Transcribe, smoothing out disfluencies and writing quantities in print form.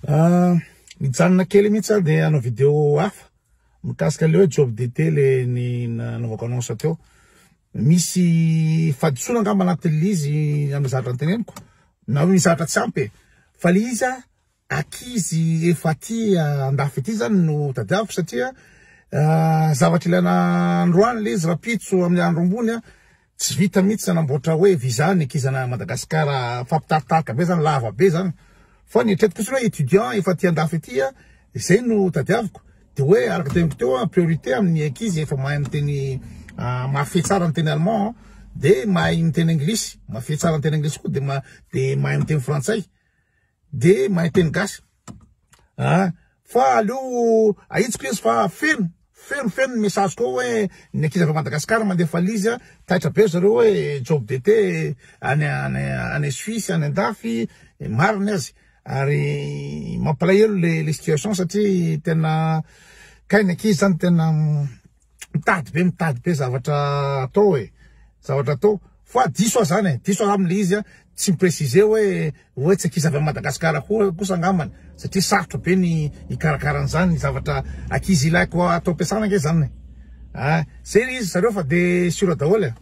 Mijanona kely mihitsy aho dia hanao vidéo hafa mikasika le hoe job d'été le ny nanaovako annonce teo. Misy fahadisoana angamba anatin'ilay izy amin'ny zavatra noteneniko na hoe misy zavatra tsy ampy e. Fa le izy a ankizy efa aty andafy aty zany no tadiaviko satria zavatra ilaina androany le izy rahampitso amin'ny andro ambony a Tsy vita mihitsy nanamboatra hoe visa ny ankizy any Madagascar fampitaritarika be zany lava be zany fa ny eritreritiko kosa hoe étudiant efa aty andafy aty a izay no tadiaviko de hoe araka teniko teo a priorité amin'ny ankizy efa mahay miteny mahafehy tsara ny teny allemand de mahay miteny anglisy mahafehy tsara ny teny anglisy koa de ma de mahay miteny frantsay de mahay teny gasy ah fa aleo ahitsiko izy fa feno feno feno ny message koa hoe ny ankizy avy Madagascar mandefa lizy a taitra be zareo hoe job d'été any any any Suisse any andafy marina azy ary mampalahelo le le situation satria tena kay ny ankizy zany tena mitady be mitady be zavatra atao e zavatra atao fa diso aho zany e diso aho amle izy a tsy mi-préciser hoe hoe tsy ankizy avy any Madagasikara koa kosa angambany satria sarotra be ny hikarakara an'izany zavatra ankizy ilaiko atao ampiasana ange zany e ah zay le izy zareo fa de sûr daholo e.